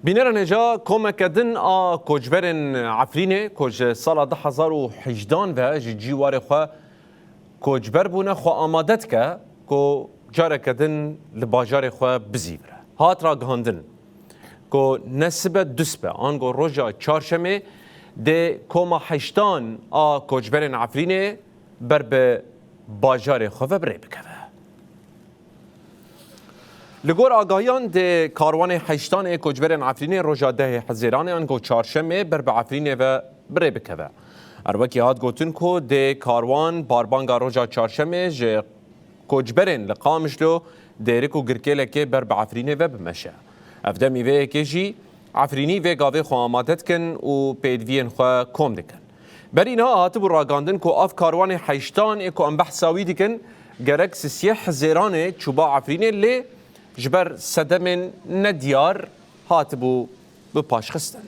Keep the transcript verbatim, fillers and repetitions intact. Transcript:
Bînerên hêja, komeke din a koçberên Efrînê ku ji sala du hezar û hejdan ve ji cîwarê xwe koçber bûne, xwe amade dike ku careke din li bajarê xwe bizîvire. Hat ragihandin ku ne sibe du sibe, ango roja çarşemê dê koma heştan a koçberên Efrînê ber bi bajarê xwe ve bi rê bikeve. Li gor agahiyan, dê karwanê heştan ê koçberên Efrînê roja dehê Hezêranê ango çarşemê ber bi Efrînê ve bi rê bikeve. Her wekî hat gotin ku dê karwan barbanga roja çarşemê ji koçberên li Qamişlo, Dêrik û Girkêlekê ber bi Efrînê ve bimeşe. Ev demî vê yekê jî Efrînî vê gavê xwe amade dikin û pêdiviyên xwe kom dikin. Berî niha hatibû ragandin ku ev karwanê heştan ê ku em behsa wî dikin, gerek sisiyê Hezêranê çûba Efrînê, lê ji ber sedemên nediyar hatibû bipaşxistin.